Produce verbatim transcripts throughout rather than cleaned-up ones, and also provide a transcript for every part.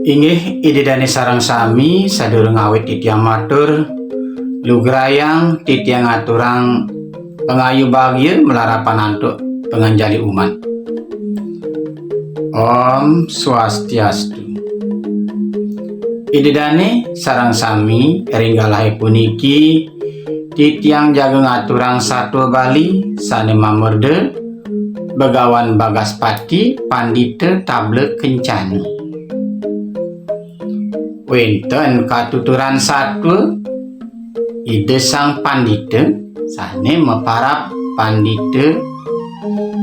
Inggih, Ida Dane sareng sami, sadurung awit titiang matur, lugrayang titiang ngaturang pangayu bagia malarapan antuk panganjali umat. Om Swastiastu. Ida Dane sareng sami, ring galahe puniki titiang jaga ngaturang satua Bali sane mamurda Begawan Bagaspati Pandita Tabla Kencana. Wenten katuturan satua Ida Sang Pandita sane maparab Pandita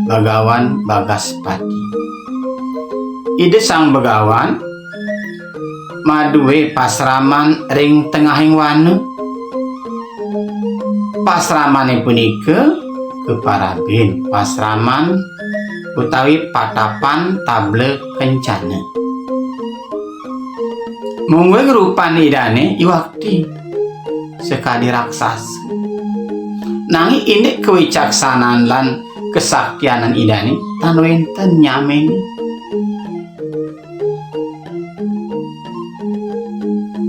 Begawan Bagaspati. Ida Sang Begawan madue pasraman ring tengahing wana. Pasramane punika kaparabin pasraman utawi patapan Tabla Kencana. Mungguing rupan Idane iwakti sakadi raksasa. Nanging indik kawicaksanan lan kasaktianan Idane tan wenten nyamene.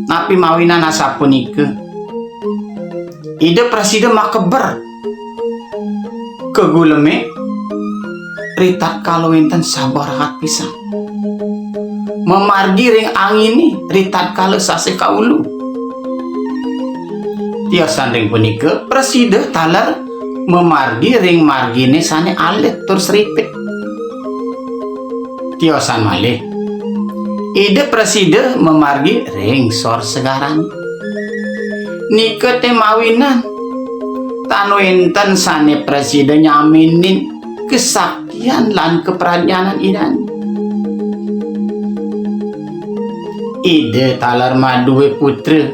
Napi mawinan asapunika? Ida prasida makeber kaguleme ritatkala wenten sabeh rahat pisan. Mamargi ring angine ritatkala sasih kaulu. Tiosan ring punika prasida taler mamargi ring margine sane alit tur sripit. Tiosan malih, Ida prasida mamargi ring sor segaran. Nika te mawinan tan wenten sane prasida nyaminin kasaktian lan kapradnyanan Idane. Ida taler madue putra,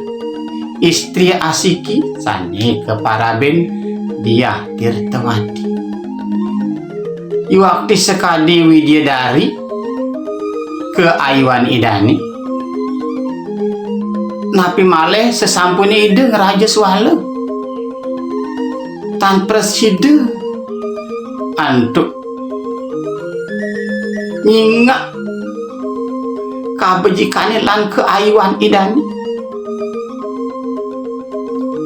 istri asiki sane kaparabin Diah Tirtawati. Iwakti sakadi widyadari kaayuan Idane, napi malih sasampune Ida ngraja swala, tan prasida antuk nyingak kabejikane lan kaayuan Idane.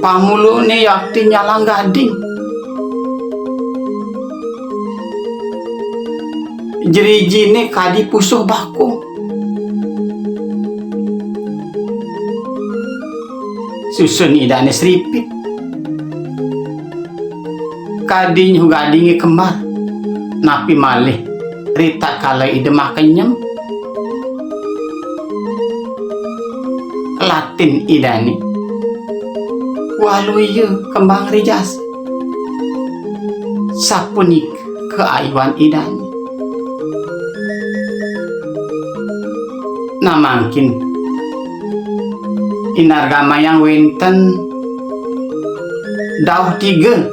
Pamulune yakti nyalang gading. Jrijine kadi pusuh bakung. Susun Idane sripit. Kadi nyuh gadinge kembar, napi malih ritatkala Ida makenyem. Latin Idane, waluya kembang rijasa. Sapunika kaayuan Idane. Nah mangkin inargamayang wenten dauh tiga.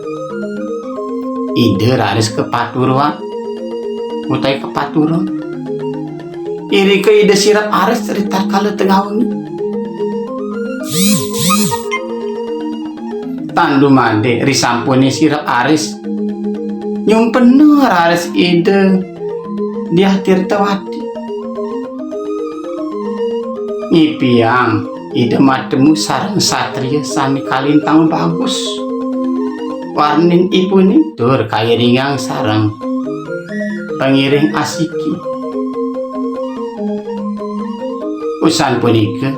Ida raris kapaturuan utawi kapaturon. Irika Ida sirep aris ritatkala tengah wengi. Tan dumade risampune sirep aris, nyumpena raris Ida Diah Tirtawati. Ngipiang Ida matemu sareng satria sane kalintang bagus warninipune tur kairingang sareng pangiring asiki. Usan punika,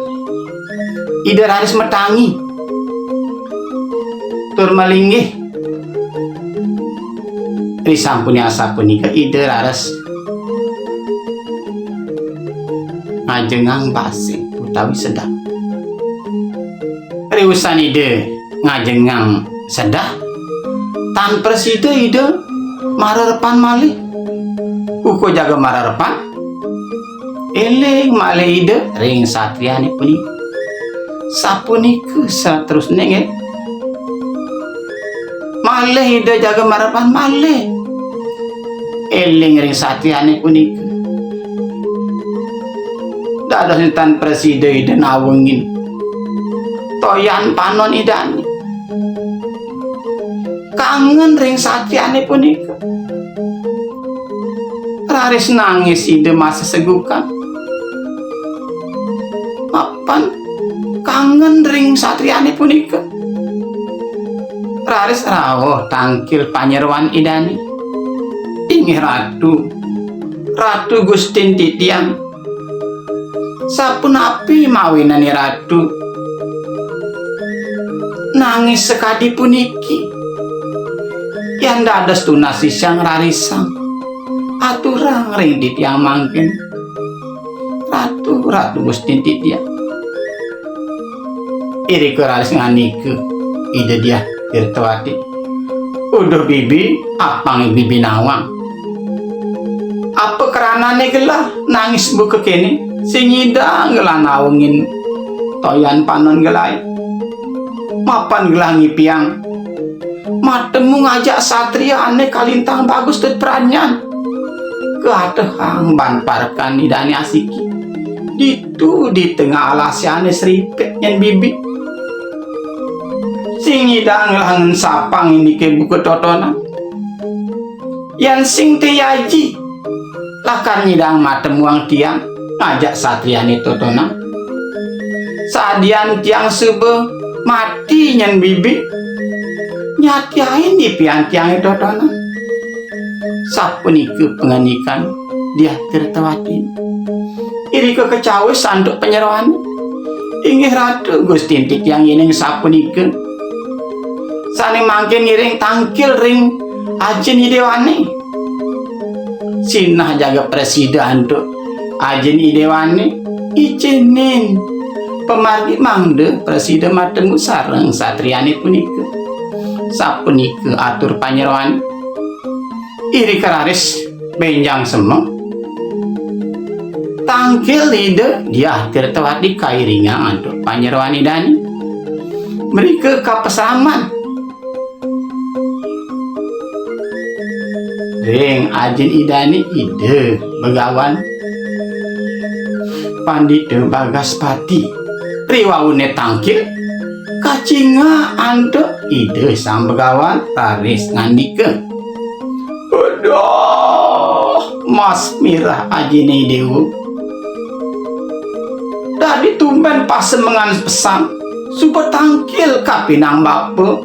Ida raris matangi tur malinggih. Risampune asapunika, Ida raris ngajengang basing utawi sedap. Riusan Ida ngajengang sedap, tan prasida Ida marerepan malih. Uka jaga marerepan, eling malih Ida ring satriane punika. Sapunika saterusne nggih. Malih Ida jaga marerepan malih, eling ring satriane punika. Dados tan prasida Ida nawengin toyan panon Idane. Kangen ring satriane punika. Raris nangis Ida masesegukan. satriane punika. Raris rauh tangkil panyeroan Idane. "Inggih Ratu, Ratu Gustin titiang, sapunapi mawinane Ratu nangis sakadi puniki? Yan dados tunas sisiang rarisang, aturang ring titiang mangkin, Ratu, Ratu Gustin titiang." Irika raris ngandika Ida Diah Tirtawati, "Uduh bibi, apang bibi nawang. Apa kranane gelah nangis buka kene? Sing nyidang gelah naungin toyan panon gelahe. Mapan gelah ngipiang matemu ngajak satriane kalintang bagus tur pradnyan. Kaatehang ban parekan Idane asiki ditu di tengah alase ane sripit nyen bibi. Sing nyidang gelah ngensapang indike buka totonan. Yan sing te Aji lakar nyidang matemuang tiang ngajak satriane totonan. Sadian tiang suba mati nyen bibi, nyatiain ipian tiange totonan." Sapunika pangandikan Diah Tirtawati. Irika kacawis antuk panyeroan, "Inggih Ratu, Gustin titiang yening sapunika, sane mangkin ngiring tangkil ring Ajin Idewane. Sinah jaga prasida antuk Ajin Idewane, icinin pamargi mangda prasida matemu sareng satriane punika." Sapunika atur panyeroan. Irika raris benjang semeng tangkil Ida Diah Tirtawati kairingang antuk panyeroan Idane. Mrika kapasraman ring Ajin Idane Ida Begawan Pandita Bagaspati. Riwauné tangkil, kacingak antuk Ida Sang Begawan raris ngandika, "Aduh, mas mirah ajiné Déwa. Dadi tumbén pasemengan pesan, suba tangkil kapining bapa.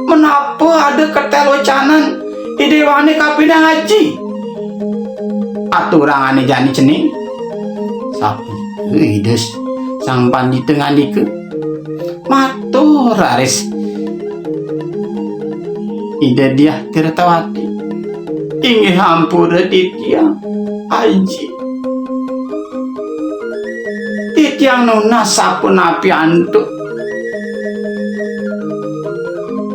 Menapa ada ketel wecanan Idéwané kapining aji? Aturang ané jani cening." Sapunika Ida Sang Pandita ngandika, matur raris Ida Diah Tirtawati, "Inggih ampura titiang, Aji. Titiang nunas sapunapi antuk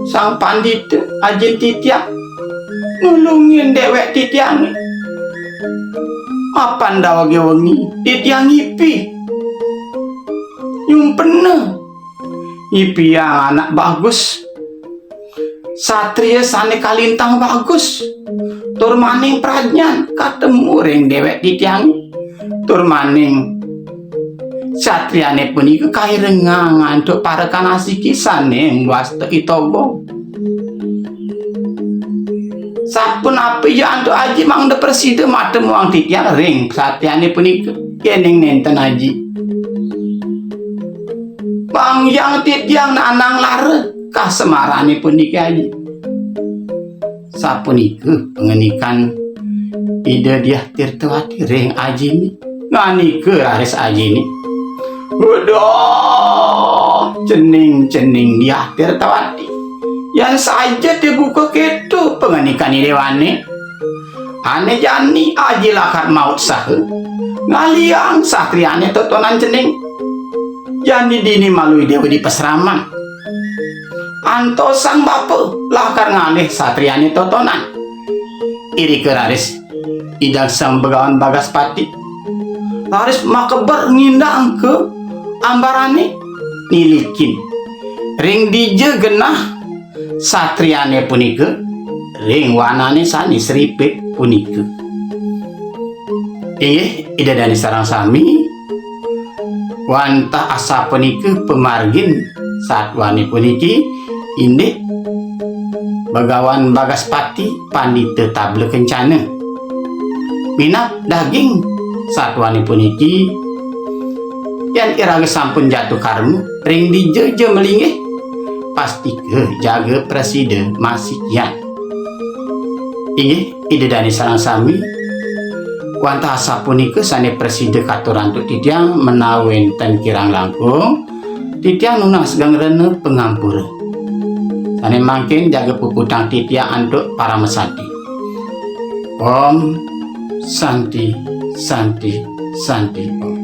Sang Pandita, Ajin titiang, nulungin déwék titiangé. Mapan dawegé wengi titiang ngipi. Nyumpena ngipiang anak bagus, satria sané kalintang bagus, tur maning pradnyan katemu ring déwék titiangé. Tur maning satriané punika kairengang antuk parekan asiki sané mawasta I Toga. Sapunapi antuk Aji mangda prasida matemuang titiang ring satriané punika, yéning nénten Aji. Panggihin titiang nanang lara kasemarané puniki, Aji." Sapunika pangandikan Ida Diah Tirtawati ring ajiné. Ngandika raris ajiné, "Uduh, cening-cening Diah Tirtawati. Yan saja té buka kéto pangandikan Idéwané. Ané jani Aji lakar mautsaha ngalihang satriané totonan cening. Jani dini malu Idéwa di pasraman. Antosang bapa lakar ngalih satriané totonan." Irika raris Ida Sang Begawan Bagaspati raris makeber ngindang ka ambarané, nilikin ring dija genah satriané punika ring wanané sané sripit punika. Inggih, Ida dané sareng sami, wantah asapunika pamargin satwané puniki, indik Begawan Bagaspati Pandita Tabla Kencana. Minab daging satwané puniki, Yén iraga sampun jatuh karma, ring dija ja malinggih, pastika jaga prasida masikian. Inggih, Ida dané sareng sami, wantah asapunika sané prasida katur antuk titiang menawi wénten kirang langkung, titiang nunas geng rena pangampura. Sané mangkin jaga puputang titiang antuk paramasanti. Om Santi, Santi, Santi Om.